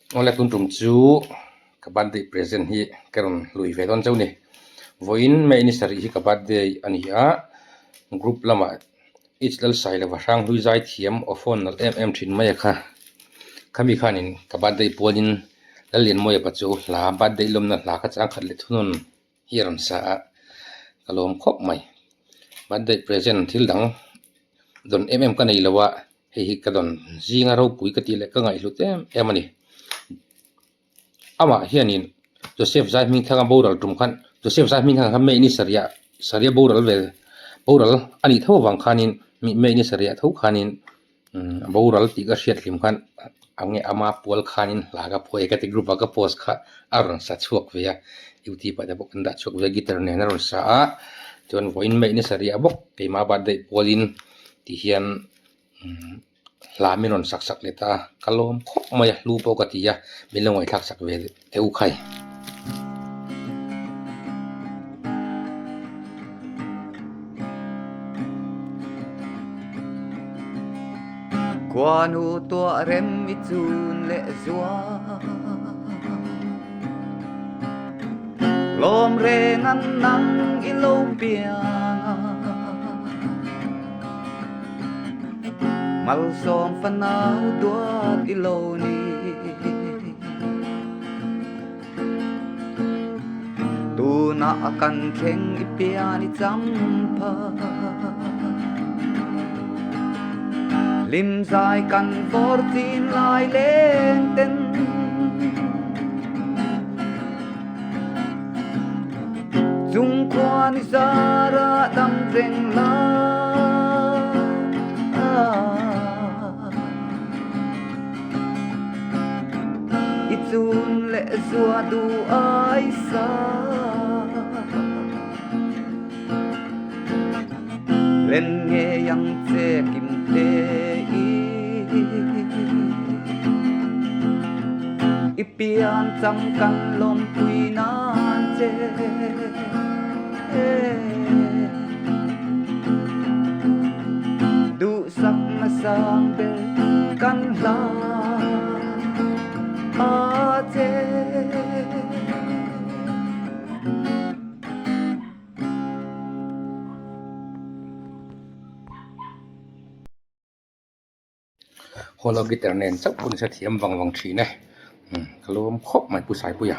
Awle tun tum chu ka birthday present hi ka rawn hlui ve dawn chauh a ni. Vawiin May ni sarih hi ka birthday a ni a, group lamah H Lalsailova Hranghlui zai thiam aw phone nalh em em thin mai a kha. Khami khanin ka birthday pualin Lallianmawia pa chu hla birthday lawmna hla kha changkhat leh thunawn hi a rawn sa a, ka lawm khawp mai. Birthday present thil dang dawn em em ka nei lo a, hei hi ka dawn zinga ropui ka tih leh ka ngaihhlut em em a ni. Amah hianin Joseph zai hming thanga boral tum khan Joseph zai hming thanga khan May ni sarih ah sarih a boral ve boral a nih tho avang khanin May ni sarih ah tho khanin umm a boral tih ka hriat hlim khan eng nge ama pual khanin hla ka phuai ka ti group ah ka post kha a rawn sa chhuak ve a youtube ah te pawh kan dah chhuak ve a guitar nen a rawn sa a chuan vawiin May ni sarih ah bawk keimah birthday pualin ti hian umm hla min rawn sak sak leh ta a ka lawm khawp mai a hlu pawh ka ti a min lo ngaihthlak sak ve teh u khai. Khuanu tuah rem i chun leh zua Lawm reng an nang i lo piang a Malsawm fanau duat i lo ni. Tunah kan thleng i pian i cham phah. Hlim zai kan vawr chin lai leng ten. Chung khua ni zara dam reng la. I chun leh zua du ai sa. Len ngei ang che kim te i. I pian cham kan lawmpui nan che. Duhsak na sang ber kan hla a che. Holo guitar nen chauh pawh nisa thiam vang vang thin e. Ka lawm khawp mai Pu Saipuia.